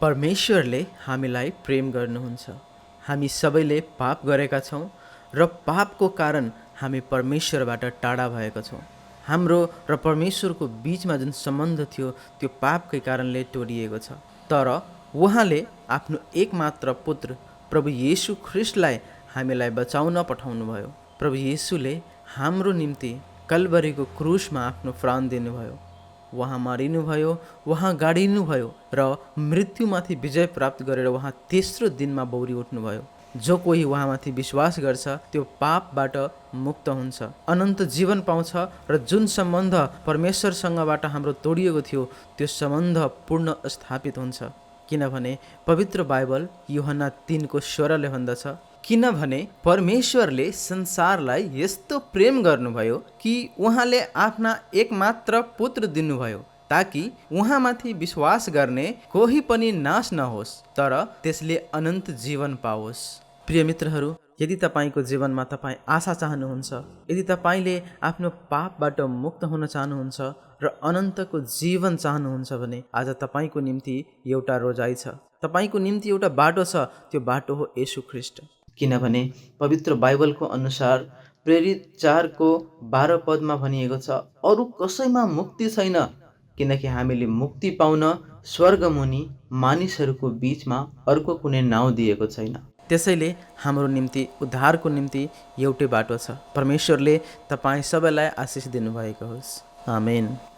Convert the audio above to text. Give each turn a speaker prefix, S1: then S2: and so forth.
S1: परमेश्वरले हामीलाई प्रेम गर्नुहुन्छ। हामी सबैले पाप गरेका छौँ र पापको कारण हामी परमेश्वरबाट टाढा भएका छौँ। हाम्रो र परमेश्वरको बिचमा जुन सम्बन्ध थियो त्यो पापकै कारणले तोडिएको छ। तर उहाँले आफ्नो एकमात्र पुत्र प्रभु येशू ख्रिस्टलाई हामीलाई बचाउन पठाउनुभयो। प्रभु येशूले हाम्रो निम्ति कल्भरीको क्रुसमा आफ्नो प्राण दिनुभयो। उहाँ मरिनुभयो, उहाँ गाडिनुभयो र मृत्युमाथि विजय प्राप्त गरेर उहाँ तेस्रो दिनमा बौरी उठ्नुभयो। जो कोही उहाँमाथि विश्वास गर्छ त्यो पापबाट मुक्त हुन्छ, अनन्त जीवन पाउँछ र जुन सम्बन्ध परमेश्वरसँगबाट हाम्रो तोडिएको थियो त्यो सम्बन्ध पूर्ण स्थापित हुन्छ। किनभने पवित्र बाइबल यूहन्ना 3:16 भन्दछ, किनभने परमेश्वरले संसारलाई यस्तो प्रेम गर्नुभयो कि उहाँले आफ्ना एकमात्र पुत्र दिनुभयो ताकि उहाँमाथि विश्वास गर्ने कोही पनि नाश नहोस् तर त्यसले अनन्त जीवन पाओस्। प्रिय मित्रहरू, यदि तपाईँको जीवनमा तपाईँ आशा चाहनुहुन्छ, यदि तपाईँले आफ्नो पापबाट मुक्त हुन चाहनुहुन्छ र अनन्तको जीवन चाहनुहुन्छ भने आज तपाईँको निम्ति एउटा रोजाइ छ, तपाईँको निम्ति एउटा बाटो छ। त्यो बाटो हो येशू ख्रिस्ट। किनभने पवित्र बाइबलको अनुसार प्रेरित 4:12 भनिएको छ, अरू कसैमा मुक्ति छैन, किनकि हामीले मुक्ति पाउन स्वर्गमुनि मानिसहरूको बिचमा अर्को कुनै नाउँ दिएको छैन। त्यसैले हाम्रो निम्ति उद्धारको निम्ति एउटै बाटो छ। परमेश्वरले तपाईँ सबैलाई आशिष दिनुभएको होस्। आमेन।